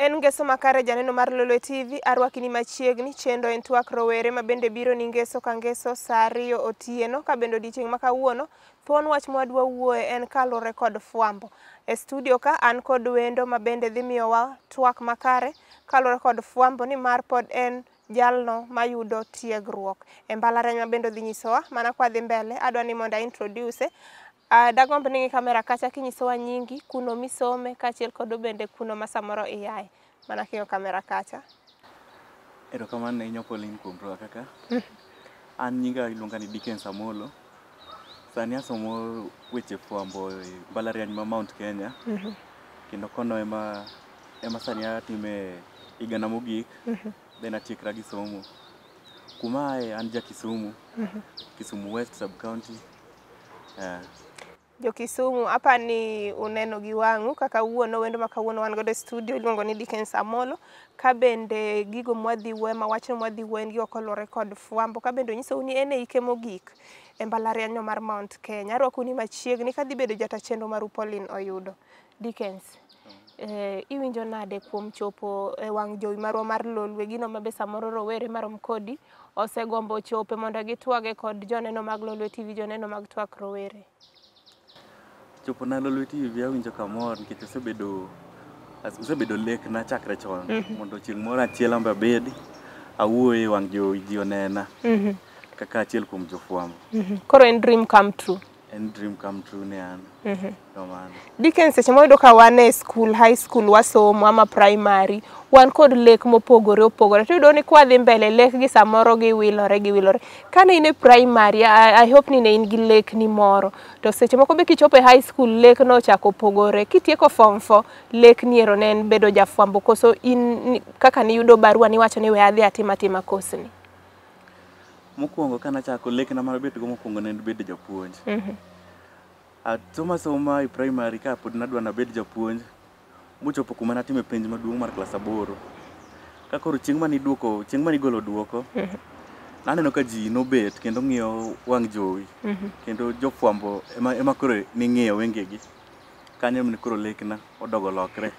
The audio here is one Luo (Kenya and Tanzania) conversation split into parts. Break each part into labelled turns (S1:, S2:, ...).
S1: En ngeso makare janeno mar Lolwe TV, arwaki ni machiegni, chenro en twak rowere ma bende biro ni ngeso ka ngeso saa 2 otieno ka bende odiochieng' ma kawuono thuon wach mwadwa wuoye en kaluwore kod fwambo. E studio ka an kod wendo ma bende dhi miyowa twak makare kaluwore kod fwambo nimar pod en jalno mayudo tiegruok. E mbalariany ma bende odhi nyisowa mana kwadhi mbele adwa ni mondo a introduce dagomb ni ng'i kamera kacha kinyisowa nyingi, kuno misome kaachiel kod bende kuno ma samoro iyae. Mana king'iyo kamera kacha.
S2: Erokamano ahinya Pauline kuom rwaka ka. An nyinga iluonga ni Dickens Amolo. Sani asomo weche fwambo e mbalariany ma Mount Kenya. Kendo kono ema sani atime higana mogik. Then atiekra gi somo. Kuma aye an ja Kisumu. Kisumu West sub county.
S1: Jo Kisumu apani uneno gi wang'u kaka wuono wendo ma kawuono wan godo e studio iluongo ni Dickens Amolo ka bende gigo mwadhi wuoye ma wachno mwadhi wuoye en gigo koluwore kod fwambo ka bende onyisou ni en e hike mogik e mbalariany no mar Mount Kenya. Arwakou ni machiegni kadhi bedo jata chenro maru Pauline Oyudo. Dickens, iwinjo nade kuom chopo e wang' jowi marwa mar Lolwe gino ma be samoro rowere marom kodi osegombo chope mondo gitwage kod joneno mag Lolwe TV, joneno mag twak rowere?
S2: Chopo na Lolwe TV awinjo kamor nikech osebedo lekna chakre chon mondo chieng' moro achiel an be abed awuoye e wang' jowi ji onena kaka achiel kuom jofwambo.
S1: Koro en dream come true.
S2: En dream come true ne an. Kamano.
S1: Dickens, seche mwayudo ka wan e school, high school wasomo ama primary, wan kod lek mopogore opogore. To iyudo ni kwadhi mbele lek gi samoro giwilore giwilore. Kane in e primary, I hope ni ne in gi lekni moro. To seche moko be kichopo e high school, lek no ochako opogore. Kitieko form 4, lekni ero ne en bedo jafwambo koso in kaka niyudo barua niwacho ni we adhi atim atima course ni.
S2: Mokwongo kanachako lekna mar bet go mokwongo ne en bedo japuonj. Asomo asoma e primary ka pod nadwa nabed japuonj mochopo kuma natime penj maduong' mar klas 8. Ka koro chieng' mane iduoko, chieng' mane igolo duoko, naneno ka ji nobet kendo ng'iyo wang' jowi kendo jofwambo ema koro ning'iyo wengegi. Kanyo ema ne koro lekna odogo lokre.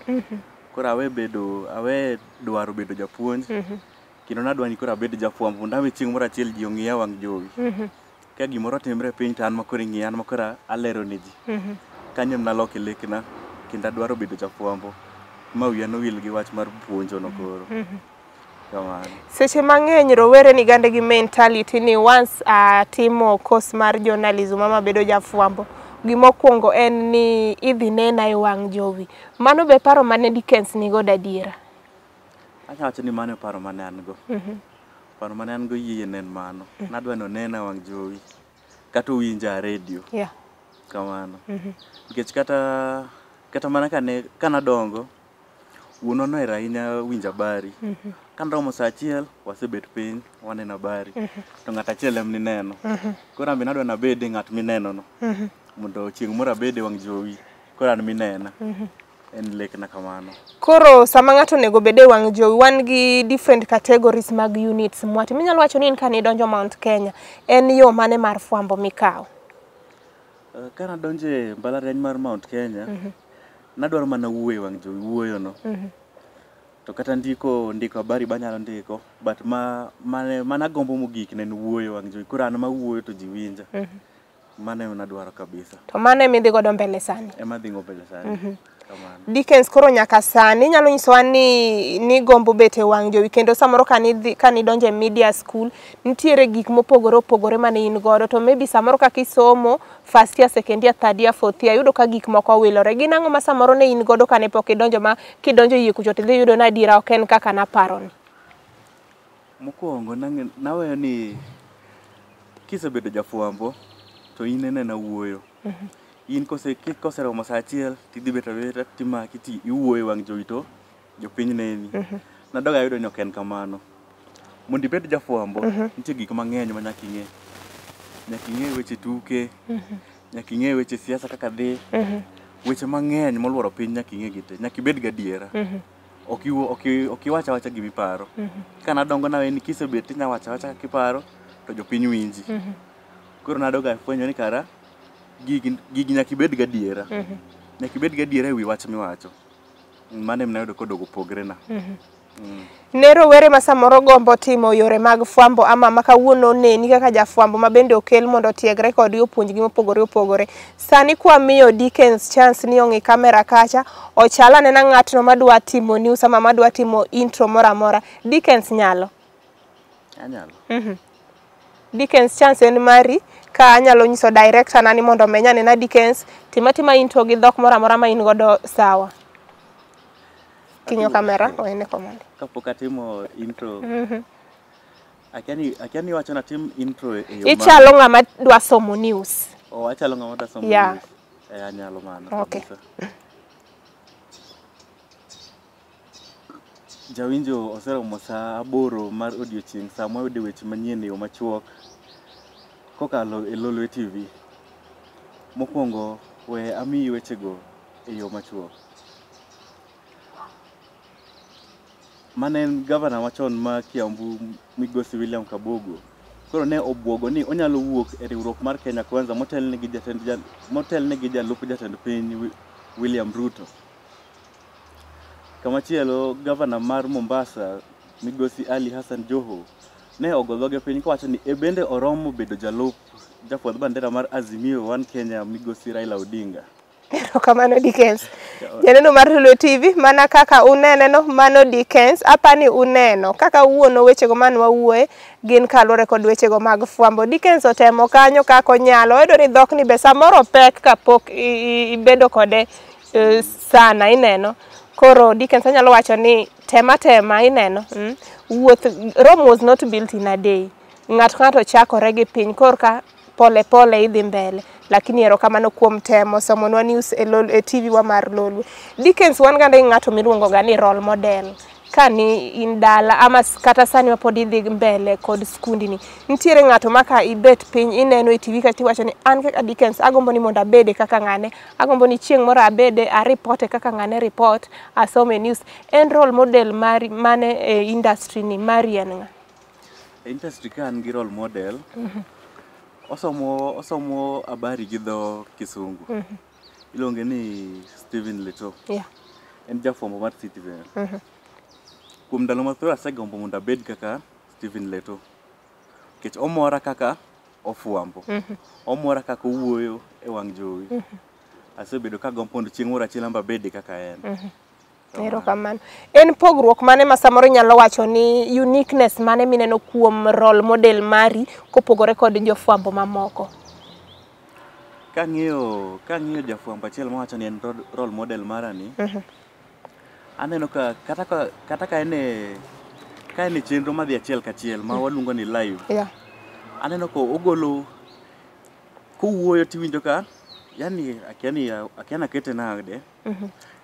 S2: Koro awe dwaro bedo japuonj kendo nadwa ni koro abed jafwambo mondo ame chieng' moro achiel ji ong'iya wang' jowi. Ka gimoro otimre e piny to an ma koro ing'iya, an ma koro alero ne ji. Kanyo ema naloke lekna kendo adwaro bedo jafwambo ma wiya nowil gi wach mar puonjo no koro. Kamano.
S1: Seche mang'eny rowere ni gande gi mentality ni once atimo course mar journalism ama bedo jafwambo, gimokwongo en ni idhi nena e wang' jowi. Mano be paro mane Dickens nigodo adiera?
S2: Anya wacho ni mano e paro mane an go. Paro mane an go yie ne en mano. Nadwa ni onena e wang' jowi kata owinja e redio. Kamano. Nikech kata mana kanadongo, wuonwa nohero ahinya winjo habari. Kanromo saa 1, wasebet piny, waneno habari. To ng'ato achiel ema nineno. Koro an be nadwa nabed e ng'at mineno no. Mondo chieng' moro abed e wang' jowi, koro an minena. En lekna kamano.
S1: Koro sama ng'ato onego bed e wang' jowi, wan gi different categories mag units mwatimo. Inyalo wacho ni in kanidonjo Mount Kenya, en yo mane mar fwambo mikawo?
S2: Kanadonjo e mbalariany mar Mount Kenya, nadwaro mana wuoyo e wang' jowi, wuoyo no. To kata ndiko habari banyalo ndiko, but managombo mogik ne en wuoyo e wang' jowi. Koro an mawuoyo to ji winja. Mano ema nadwaro kabisa.
S1: To mano ema idhi godo mbele sani?
S2: Ema adhi go mbele sani. Kamano.
S1: Dickens, koro nyaka sani inyalo nyisowa ni nigombo bet e wang' jowi kendo samoro kanidonjo e media school nitiere gik mopogore opogore mane in godo to maybe samoro kaka isomo first year, second year, third year, fourth year yudo ka gik moko owilore. Gin ang'o ma samoro ne in godo kane pok idonjo ma kidonjo iye kucho tidhi yudo ni adiera ok en kaka naparoni?
S2: Mokwongo naweyo ni kisebedo jafwambo to in enena wuoyo. In koseromo saa 1 tidhi bet abeta timaki ti iwuoyo e wang' jowi to jopiny neni. Nadogo ayudo ni ok en kamano. Mondo ibed jafwambo, nitie gik mang'eny ma nyaka ing'e. Nyaka ing'e weche tuke, nyaka ing'e weche siasa kaka dhi, weche mang'eny moluoro piny nyaka ing'e gi te. Nyaka ibed gadiera. Ok iwach awacha gima iparo. Ka nadongo nawe ni kisebet tinya wacho awacha kaka iparo to jopiny winji. Koro nadogo afwenyo ni kara gigi nyaka ibed gadiera. Nyaka ibed gadiera ewi wach miwacho. Mano ema nayudo kodogo pogre na.
S1: Ne rowere ma samoro gombo timo yore mag fwambo ama ma kawuono neni kaka jafwambo ma bende okel mondo otiegre kodi opuonjgi mopogore opogore. Sani kwamiyo Dickens chance ni ong'i kamera kacha, ochal anena ng'atno madwa timo news ama madwa timo intro moro amora. Dickens nyalo.
S2: Anyalo.
S1: Dickens chance en mari ka anyalo nyiso director na ni mondo omeny anena Dickens tim atima intro gi dhok moro amora ma in godo sawa. King'iyo kamera wene komande.
S2: Kapok atimo intro, akia ni iwacho natim intro e yo mane?
S1: Ichalo ng'ama dwa somo news.
S2: Oh, achalo ng'ama dwa somo
S1: Yeah.
S2: news. Eh, anyalo mano
S1: Okay.
S2: kabisa. Jawinjo oseromo saa 8 mar odiochieng' saa mwayude weche manyien e yo machuok kokalo e Lolwe TV. Mokwongo we amiyi wechego e yo machuok. Mane en gavana machon ma Kiambu migosi William Kabogo koro ne obwogo ni onyalo wuok e riwruok mar Kenya Kwanza motelne gi jalup jatend piny William Ruto. Kamachielo, gavana mar Mombasa migosi Ali Hassan Joho ne ogo dhoge piny kowacho ni e bende oromo bedo jalup jafwadh bandera mar Azimio One Kenya migosi Raila Odinga.
S1: Erokamano Dickens. Janeno mar Lolwe TV, mana kaka unene no, mano Dickens, apani uneno kaka wuono wechego mane wawuoye gin kaluwore kod wechego mag fwambo. Dickens otemo kanyo kaka onyalo, oyudo ni dhokni be samoro pek kapok ibedo kode sana ineno. Koro Dickens anyalo wacho ni tema tema ineno. Wuoth, Rome was not built in a day. Ng'ato ka ng'ato chakore gi piny korka pole pole idhi mbele. Lakini erokamano kuom temo somonwa news e TV wa mar Lolwe. Dickens wan gande ng'ato miluongo ga ni role model. Ka ni in dala ama kata sani ma pod idhi mbele kod skundi ni, nitiere ng'ato ma ka ibet piny ineno e TV kacha tiwacho ni an kaka Dickens agombo ni mondo abede kaka ng'ane, agombo ni chieng' moro abede aripote kaka ng'ane report, asome news. En role model mari mane e industry ni mari en ng'a?
S2: E industry ka an gi role model, osomo habari gi dho Kisungu. Iluonge ni Stephen Leto.
S1: Yeah.
S2: En jafwambo mar Citizen. Kuom ndalo mathoth asegombo mondo abed kaka Stephen Leto. Nikech omora kaka ofwambo. Omora kaka owuoyo e wang' jowi. Asebedo kagombo mondo chieng' moro achiel an be abede kaka en.
S1: Erokamano. En pogruok mane ma samoro inyalo wacho ni uniqueness mane mineno kuom role model mari kopogore kod jofwambo mamoko?
S2: Kang'iyo jafwambo achiel mawacho ni en role model mara ni, aneno ka kata ka en e chenro madhi achiel kachiel ma waluongo ni live.
S1: Yeah.
S2: Aneno ka ogolo kowuoyo tiwinjo ka yani akia nakete nade.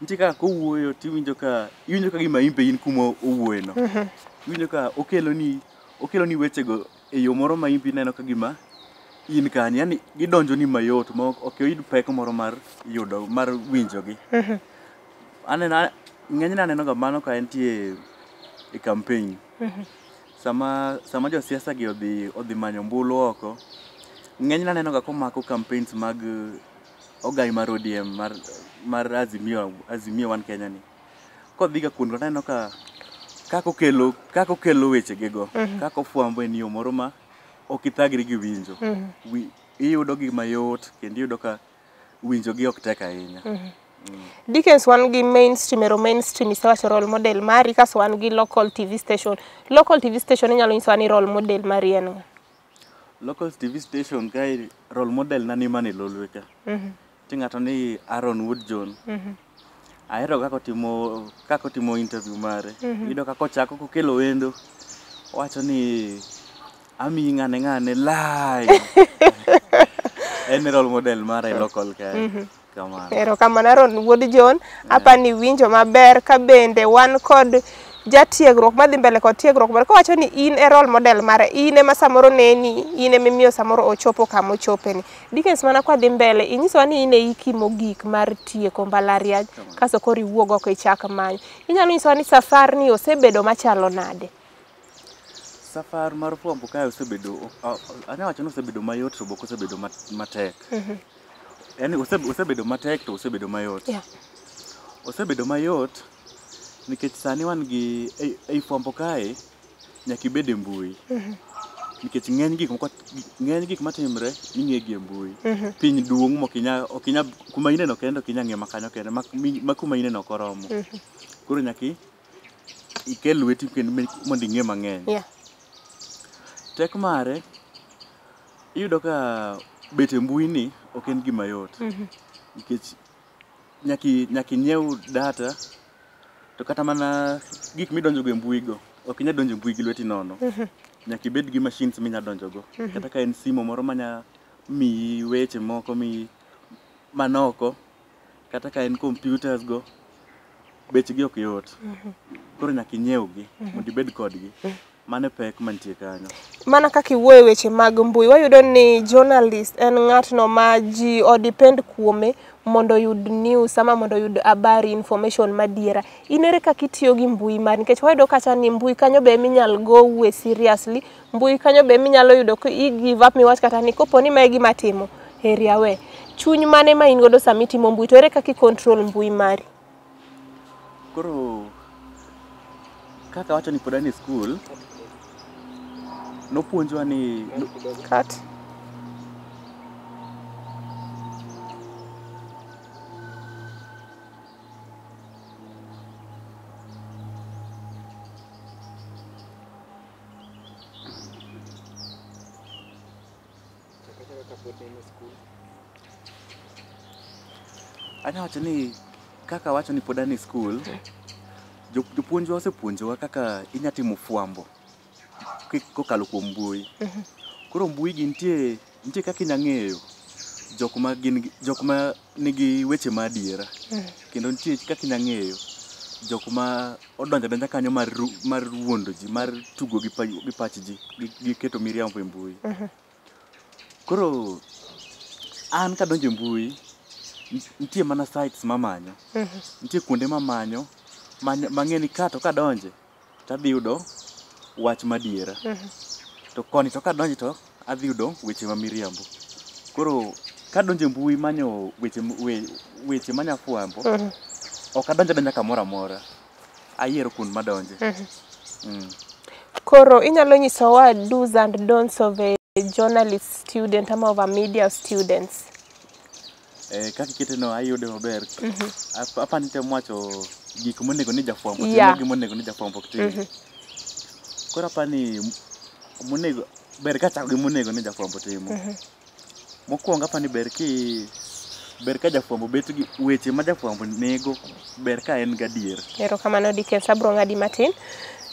S2: Nitie kaka kowuoyo tiwinjo ka iwinjo ka gima in be in kuma owuoye no. Iwinjo ka okeloni wechego e yo moro ma in be ineno ka gima in kanyo, yani gidonjo ni mayot ma ok oyud pek moro mar yudo mar winjogi. Aneno ng'enyne aneno ga mano ka entie e campaign. Sama josiasa gi odhi manyo ombulu oko, ng'enyne aneno ga komako campaigns mag ogai mar ODM mar Azimio One Kenya ni. Kodhi ga kuondgo aneno ka kaka okelo wechege go, kaka ofwambo en yo moro ma ok ithagri gi winjo. Iyudo gi mayot kendo iyudo ka winjo gi ok tek ahinya.
S1: Dickens wan gi mainstream, ero mainstream isewacho role model mari, kaso wan gi local TV station. Local TV station inyalo nyisowa ni role model mari en ng'a?
S2: Local TV station kae role model na ni mana e Lolwe ka. Nitie ng'ato ni Aaron Wood John. Ahero kaka otimo interview mare. Iyudo kaka ochako kokelo wendo, owacho ni amiyi ng'ane ng'ane live. En role model mara e local kae. Kamano.
S1: Erokamano Aaron Wuod John, apani winjo maber ka bende wan kod jatiegruok madhi mbele kod tiegruok mare kowacho ni in e role model mare, in ema samoro neni, in ema imiyo samoro ochopo kama ochopeni. Dickens mana kwadhi mbele, inyisowa ni in e hiki mogik mar tieko mbalariany, kasto koro iwuog oko ichak manyo. Inyalo nyisowa ni safar ni osebedo machalo nade?
S2: Safar mar fwambo kae osebedo, anyalo wacho ni osebedo mayot to bok osebedo matek. Yani osebedo matek to osebedo mayot.
S1: Yeah.
S2: Osebedo mayot nikech sani wan gi ei fwambo kae nyaka ibed e mbui. Nikech ng'eny gik moko ng'eny gik matimre ing'e gi e mbui. Piny duong' mok inya ok inya kuma ineno kende ok inya ng'eyo makanyo kende ma kuma ineno ok oromo. Koro nyaka ikel lweti kendo mondo ing'e mang'eny. Tek mare iyudo ka bet e mbui ni ok en gima yot. Nikech nyaka inyiew data to kata mana gik midonjo go e mbui go ok inyal donjo e mbui gi lweti nono. Nyaka ibed gi machines minya donjo go. Kata ka en simu moro manya miyi weche moko mi manoko kata ka en computers go bechgi ok yot. Koro nyaka inyiew gi mondo ibed kodgi. Mano e pek mantie kanyo.
S1: Mana kaka iwuoyo e weche mag mbui, wayudo ni journalist en ng'atno ma ji o depend kuome mondo oyud news ama mondo oyud habari information madiera. In ere kaka itiyo gi mbui mari? Nikech wayudo kacha ni mbui kanyo be eminyal gowe seriously, mbui kanyo be eminyalo yudo ka i give up miwach kata ni kopo ni mae gima atimo, heri awe. Chuny mane ma in godo sama itimo mbui to ere kaka i control mbui mari?
S2: Koro kaka awacho ni pod an e skul, nopuonjwa ni
S1: Cut.
S2: Anya wacho ni kaka awacho ni pod an e skul, jopuonjwa osepuonjowa kaka inya timo fwambo kokalo kuom mbui. Koro mbui gi nitie kaka inya ng'eyo jok ma gin jok ma nigi weche ma adiera. Kendo nitie kaka inya ng'eyo jok ma odonjo adonja kanyo mar wuondo ji, mar tugo gi pach ji, gi keto miriambo e mbui. Koro an kadonjo e mbui, nitie mana sites mamanyo. Nitie kuonde mamanyo mang'e ni ka to kadonje to adhi yudo wach madiera. To koni to kadonje to adhi yudo weche ma miriambo. Koro kadonjo e mbui manyo weche manya fwambo, ok adonj adonja kamoro amora. Ayiero kuond madonje.
S1: Koro inyalo nyisowa do's and don'ts of a journalist student ama of a media students.
S2: Kaka ikete no ayude maber. Apani itemo wacho gik monego ni jafwambo timo gi monego ni jafwambo ok tim. Koro apani monego ber kachako gi monego ni jafwambo timo. Mokwongo apani ber ka jafwambo bet gi weche ma jafwambo nego ber ka en gadier.
S1: Erokamano Dickens, abro ng'adi matin.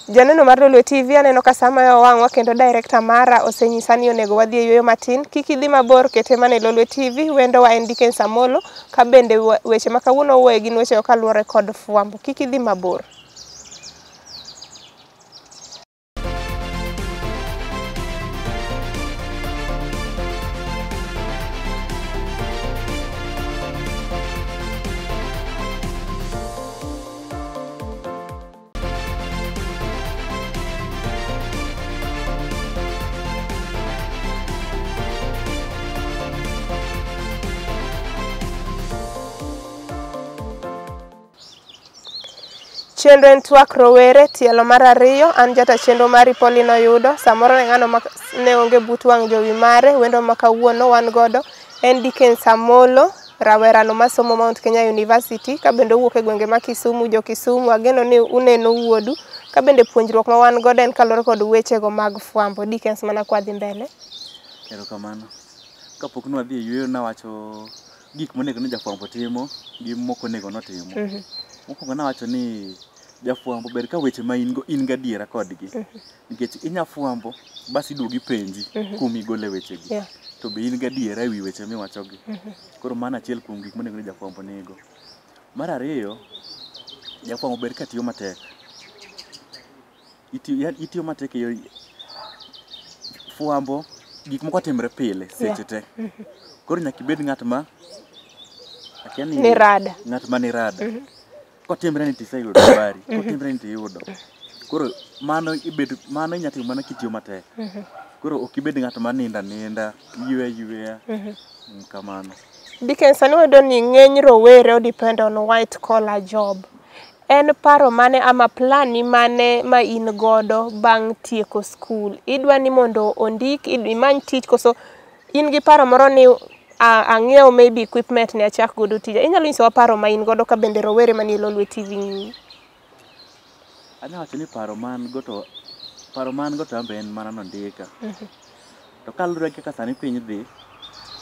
S1: Janeno mar Lolwe TV aneno ka sama wang'wa kendo director mara osenyisa ni onego wadhi e yueyo matin. Kik idhi mabor, kete mana e Lolwe TV. Wendowa en Dickens Amolo, ka bende weche ma kawuono wuoye gin weche kaluwore kod fwambo. Kik idhi mabor. Chenro en twak rowere tielo mar ariyo. An jata chenro mari Pauline Oyudo. Samoro ne ng'ano ma ne onge but wang' jowi mare. Wendo ma kawuono wan godo en Dickens Amolo, rawerano masomo Mount Kenya University, ka bende owuok e gwenge ma Kisumu. Jo Kisumu ageno ni uneno wuodu. Ka bende puonjruok ma wan godo en kaluwore kod wechego mag fwambo. Dickens, mana kwa dhi mbele.
S2: Erokamano. Kapok ne wadhi e yueyo nawacho gik monego ni jafwambo timo gi mok onego notimo. Mokwongo nawacho ni jafwambo ber ka weche ma in go in gadiera kodgi. Nikech inya fwambo bas iduogo ipenji kuma igole wechegi. To be in gadiera ewi weche miwachogi. Koro mano achiel kuom gik monego ni jafwambo nigo. Mar ariyo, jafwambo ber ka tiyo matek. Itiyo matek e fwambo, gik moko timre pile seche te. Koro nyaka ibed ng'at ma akia
S1: ni rada.
S2: Ng'at ma ni rada. Kotimre ni tiseyudo habari, kotimre ni tiyudo. Koro mano ibed mano inya timo mana kitiyo matek. Koro ok ibed ng'at ma ninda ninda, ywe yweya. Kamano.
S1: Dickens, sani wayudo ni ng'eny rowere o depend on white collar job. En paro mane ama plan ni mane ma in godo bang' tieko skul? Idwa ni mondo ondik, imany tich koso in gi paro moro ni ang'iew maybe equipment ni achak godo tija. Inyalo nyisowa paro ma in godo ka bende rowere manie Lolwe TV ng'iyi?
S2: Anya wacho ni paro ma an go to paro ma an go to an be en mana nondika. To kaluwore gi kaka sani piny dhi,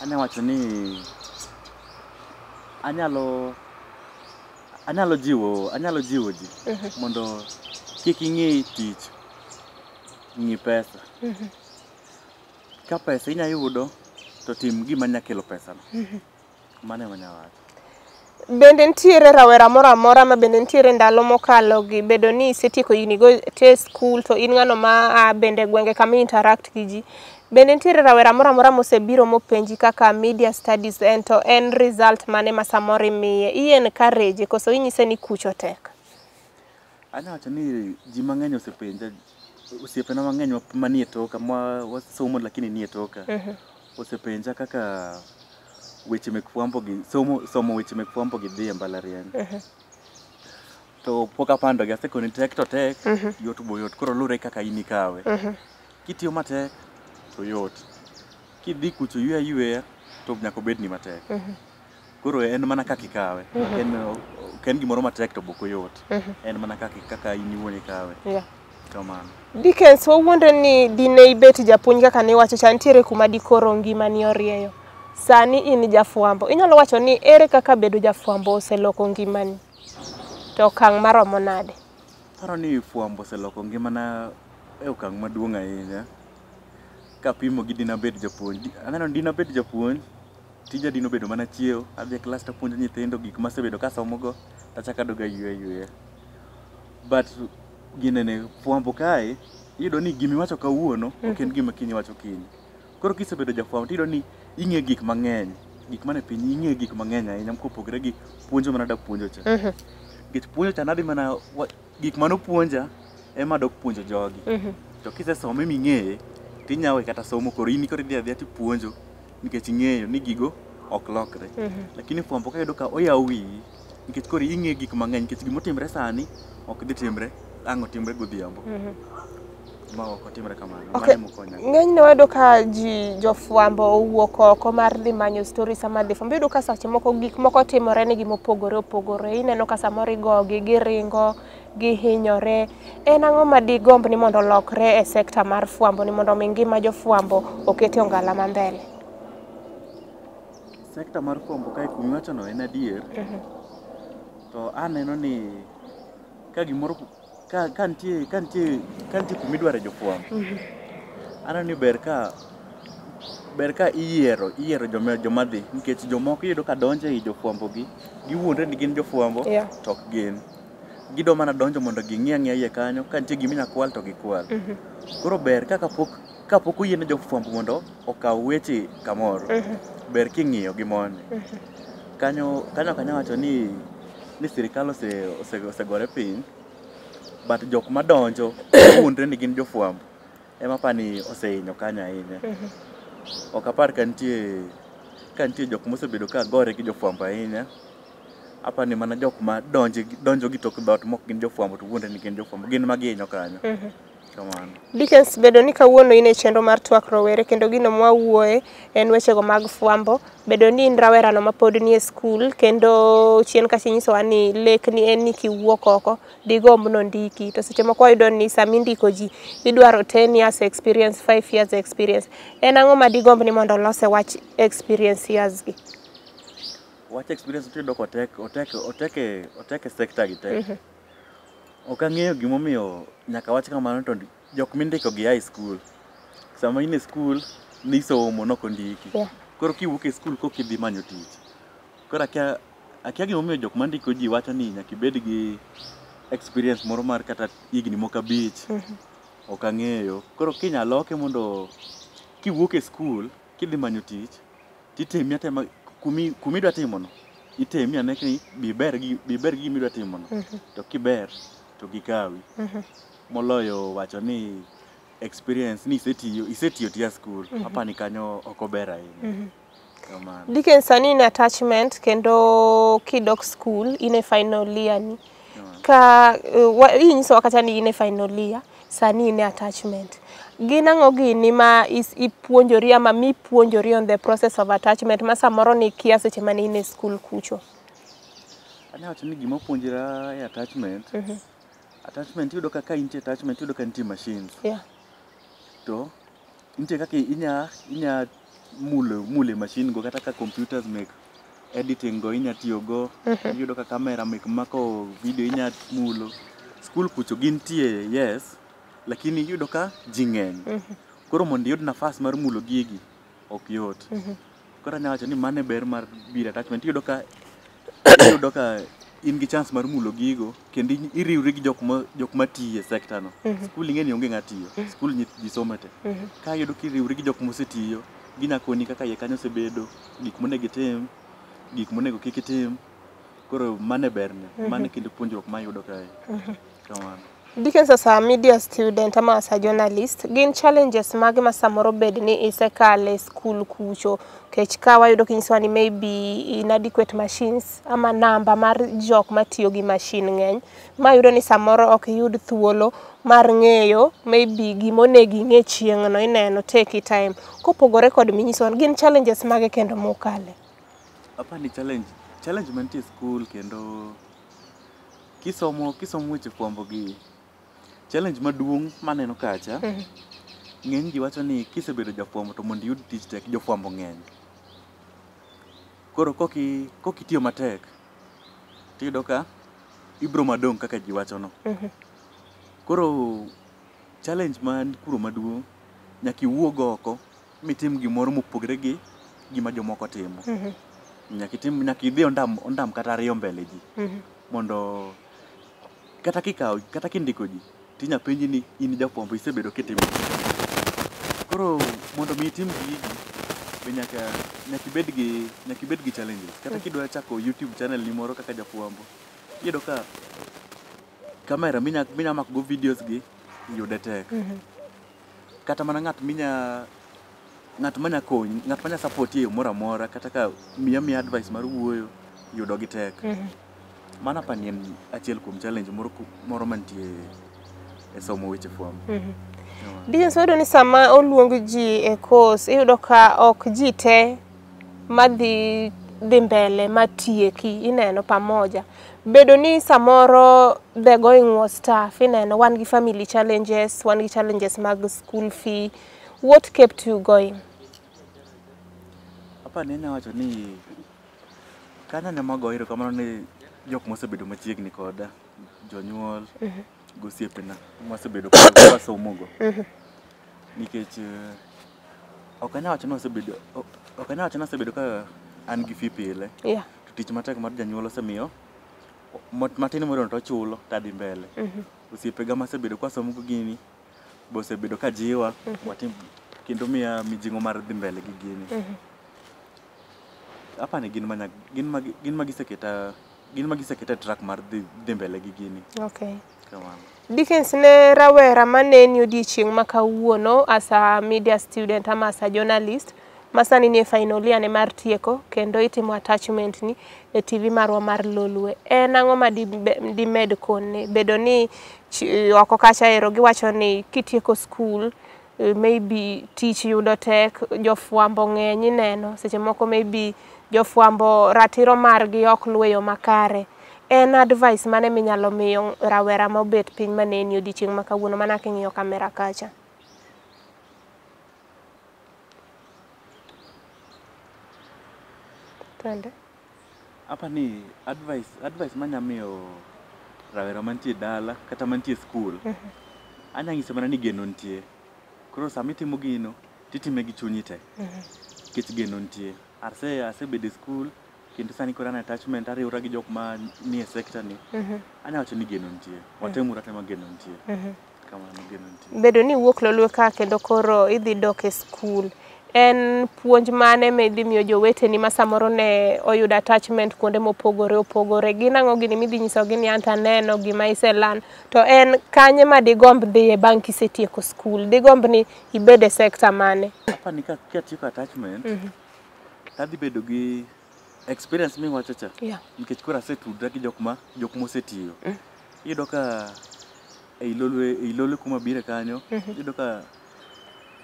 S2: anya wacho ni anyalo jiwo ji mondo kik ing'i tich, ng'i pesa. Ka pesa inya yudo, to tim gima nya kelo pesa no. Mano ema anya wacho.
S1: Bende nitiere rawera moro amora ma bende nitiere ndalo mokalo gi bedo ni isetieko higni go te skul to in ng'ano ma a bende gwenge kama interact gi ji. Bende nitiere rawera moro amora mosebiro mopenji kaka media studies en to en result mane ma samoro imiye? I encourage koso inyise ni kucho tek?
S2: Anya wacho ni ji mang'eny osepenja, osiepena mang'eny manie toka, ma wasomo lakini nie toka, osepenja kaka weche mek fwambo gi, somo weche mek fwambo gi dhi e mbalariany. To pok apandogi, asekoni tek to tek, yot bo yot, koro luwre kaka in ikawe. Kitiyo matek, to yot. Kidhi kucho yweyo ayweya, to nyaka obedni matek. Koro en mana kaka ikawe. Ok en gimoro matek to bok oyot. En mana kaka in iwuon ikawe. Kamano.
S1: Dickens, wawuondre ni dine ibet japuonj kaka niwacho cha, nitiere kuma dikoro ngimani orieyo. Sani in jafwambo. Inyalo wacho ni ere kaka bedo jafwambo oseloko ngimani? To okang' maromo nade?
S2: Aparo ni fwambo oseloko ngimana e okang' maduong' ahinya. Kapimo gi dine abed japuonj. Aneno ni dine abed japuonj, tija dine obedo mana chiewo, adhi e klas tapuonjo nyithindo gik masebedo kasomogo, tachako aduogo ayweyo ayweya. But ginene, fwambo kae, iyudo ni gimiwacho kawuono ok en gima kiny iwacho kiny. Koro kisebedo jafwambo tiyudo ni ing'e gik mang'eny. Gik mane piny ing'e gik mang'eny ahinya kopogore gi puonjo mana da puonjo cha. Nikech puonjo cha nadhi mana gik manopuonja ema adok puonjo jogi. To kisesome ming'eye, tinyawe kata somo koro in koro idhi adhiya tipuonjo nikech ing'eyo ni gigo ok lokre. Lakini fwambo ka iyudo ka oyawo wiyi nikech koro ing'e gik mang'eny nikech gimotimre sani ok dhi timre ang' otimre godhiambo. Ma ok otimre kamano.
S1: Okay.
S2: Mano emokonya.
S1: Ng'enyne wayudo ka ji jofwambo owuok oko mar dhi manyo stories sama dhi fwambo. Iyudo ka seche moko gik moko timore negi mopogore opogore. Ineno ka samoro igogi, giringo, gihinyore. En ang'o ma digomb ni mondo olokre e sekta mar fwambo ni mondo omi ngima jofwambo oket e ongala ma mbele?
S2: Sekta mar fwambo kae kumiwachono en adier. To aneno ni ka gimoro ka nitie kumidware jofwambo, aneno ni ber ka iyiero joma dhi nikech jomoko iyudo ka donjo ei jofwambo gi giwuondre ni gin jofwambo to ok gin. Gidwa mana donjo mondo ging'i ang'iya iye kanyo ka nitie gima inya kwal to gikwal. Koro ber ka kapok oyiene jofwambo mondo okaw weche kamoro, ber king'iyo gi mondi. Kanyo ok anya wacho ni sirikal osegore piny, but jok madonjo wuondre ni gin jofwambo ema apani osehinyo kanyo ahinya. Ok apar ka nitie jok mosebedo ka gore gi jofwambo ahinya. Apani mana jok ma donjo gi tok dhoot mok gin jofwambo to wuondre ni gin jofwambo gin ma gihinyo kanyo. Kamano.
S1: Dickens, bedo ni kawuono in e chenro mar twak rowere kendo gino mwawuoye en wechego mag fwambo. Bedo ni in rawerano mapod nie skul kendo chien kacha inyisowa ni lekni en ni kiwuok oko digomb nondiki. To seche moko wayudo ni sama indiko ji idwaro 10 years experience, 5 years experience. En ang'o ma digomb ni mondo olos e wach experience years gi?
S2: Wach experience tiyudo ka otek e sekta gi te. Ok ang'eyo gimomiyo nyaka wach kamano to jok mindiko gi a e skul. Sama in e skul nisomo nok ondiki. Koro kiwuok e skul koka idhi manyo tich. Koro akia gimomiyo jok mandiko ji wacho ni nyaka ibed gi experience moro mar kata higni moko 5. Ok ang'eyo. Koro kinya loke mondo kiwuok e skul kidhi manyo tich titemi atema kumidwa timono itemi ane ni biber gi gimidwa timono to kiber to gikawi moloyo wacho ni experience ni isetiyo tia skul apani kanyo ok ober ahinya. Kamano.
S1: Dickens, sani in attachment kendo kidok school in e final year ni. Ka inyisowa kata ni in e final year, sani in e attachment. Gin ang'o gini ma ipuonjori ama mipuonjori on the process of attachment ma samoro nikia seche mane in e school kucho?
S2: Anya wacho ni gima puonjra e attachment, attachment iyudo ka intie attachment iyudo ka nitie machines. To nitie kaka inya mule machine go, kata ka computers mek editing go inya tiyo go. Iyudo ka camera mek mako video inya mulo. School kucho gintie, yes, lakini iyudo ka ji ng'eny. Koro mondo iyud nafas mar mulo gigi ok yot. Koro anya wacho ni mano e ber mar biro attachment. Iyudo ka in gi chance mar mulo gigo kendo iriwri gi jok matiyo e sector no. School ing'e ni onge ng'a tiyo. School ji somo te. Ka iyudo kiriwri gi jok mosetiyo, ginya koni kaka iye kanyo osebedo, gik monego itim, gik monego kik itim. Koro mano e berne. Mano e kendo puonjruok mayudo kae. Kamano.
S1: Dickens, as a media student ama as a journalist, gin challenges mage ma samoro bed ni isekale school kucho? Kech ka wayudo kinyisowa ni maybe inadequate machines ama namba mar jok matiyo gi machine ng'eny, ma yudo ni samoro ok iyud thuolo mar ng'eyo maybe gimonego ing'e chieng'no, ineno take time. Kopogore kod minyisowa, gin challenges mage kendo mukale?
S2: Apani challenge mantie e school kendo kisomo weche fwambo gi, challenge maduong' maneno kacha, ng'eny ji wacho ni kisebedo jafwambo to mondo iyud tich tek, jofwambo ng'eny. Koro kokitiyo matek, tiyudo ka ibro madong' kaka ji wacho no. Koro challenge man kuro maduong', nyaka iwuog oko mitim gimoro mopogre gi gima jomoko timo. Nyaka idhi ondam kata ariyo mbele ji. Mondo kata kikawo, kata kindiko ji, tinya penji ni in jafwambo isebedo kitimo. Koro mondo mi itim gigi, be nyaka ibed gi challenges. Kata kidwa chako YouTube channel ni moro kaka jafwambo, iyudo ka kamera minya mako go videos gi yude tek. Kata mana ng'at manya konyi, ng'at manya support e yo moro amora, kata ka miya advice mar wuoyo, yudo gi tek. Mano apani en achiel kuom challenge moro mantie e somo weche fwambo.
S1: Dickens, wayudo ni sama oluong ji e course, iyudo ka ok ji te madhi dhi mbele matieki, ineno pamoja. Bedo ni samoro the going was tough, ineno wan gi family challenges, wan gi challenges mag school fee. What kept you going?
S2: Apani anya wacho ni kanyo anya mago erokamano ne jok mosebedo machiegni koda, jonyuol, gosiepena mwasebedo kwasomogo. Nikech ok anya wacho ni asebedo ka an gi fee pile. To tich matek mar janyuol osemiyo matin moro to ochulo to adhi mbele. Osiepega masebedo kwasomogo gini be osebedo ka jiwa watim kendo miya mijing'o mar dhi mbele gi gini. Apani gin ma giseketa e track mar dhi mbele gi gini. Kamano.
S1: Dickens, ne rawera maneni odiechieng' ma kawuono as a media student ama as a journalist ma sani nie final year ne mar tieko kendo itimo attachment ni e TV marwa mar Lolwe. En ang'o ma dimed kone? Bedo ni oko kacha ero giwacho ni kitieko school, maybe tich yudo tek, jofwambo ng'eny ineno, seche moko maybe jofwambo ratiro margi ok luw e yo makare. En advice mane minyalo miyo rawera mobet piny maneni odiechieng' ma kawuono mana king'iyo kamera kacha? Twende.
S2: Apani advice manya miyo rawera mantie dala kata mantie school, anya nyise mana ni geno nitie. Koro sama itimo gino, titime gi chunyi te. Nikech geno nitie. Asebedo e school, kendo sani koro an attachment, ariwora gi jok ma nie sector ni. Anya wacho ni geno nitie. Watemuru atema, geno nitie. Kamano, geno nitie.
S1: Bedo ni iwuok Lolwe ka kendo koro idhi dok e school, en puonj mane midhi miyo joweteni ma samoro ne oyudo attachment kuonde mopogore opogore? Gin ang'o gini midhi nyisogi ni anto aneno gima ise learn, to en kanye ma digomb dhiye bang' kisetieko school? Digomb ni ibed e sector mane?
S2: Apani katieko attachment, Tadhi bedo gi experience miwacho cha.
S1: Yeah.
S2: Nikech koro asetudra gi jok ma jok mosetiyo. Iyudo ka ei Lolwe, ei Lolwe kuma bire kanyo, iyudo ka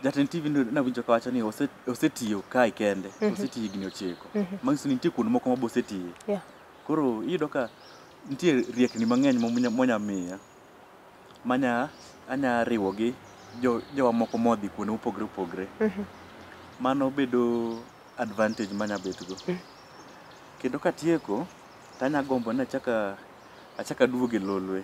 S2: jatend TV nawinjo kawacho ni osetiyo kae kende, osetiyo higni 9. Manyiso ni nitie kuonde moko ma be osetiye.
S1: Yeah.
S2: Koro iyudo ka nitie riekni mang'eny monya miya. Manya anya riwo gi jowa moko modhi kuonde mopogre opogre. Mano bedo advantage manya bet go. Kendo katieko, tanya gombo ni achak aduog e Lolwe.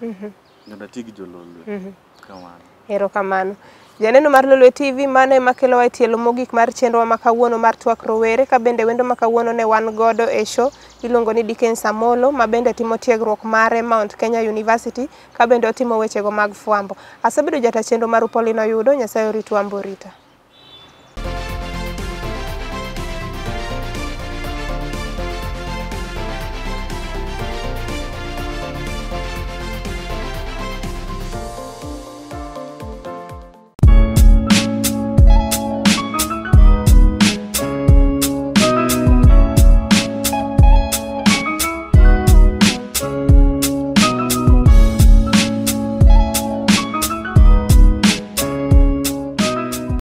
S2: Mondo ati gi jo Lolwe. Kamano.
S1: Erokamano. Janeno mar Lolwe TV, mano ema kelowa e tielo mogik mar chenrowa ma kawuono mar Twak Rowere, ka bende wendo ma kawuono ne wan godo e show iluongo ni Dickens Amolo, ma bende timo tiegruok mare Mount Kenya University, ka bende otimo wechego mag fwambo. Asebedo jata chenro maru Pauline Oyudo, Nyasaye oritu ambo orita.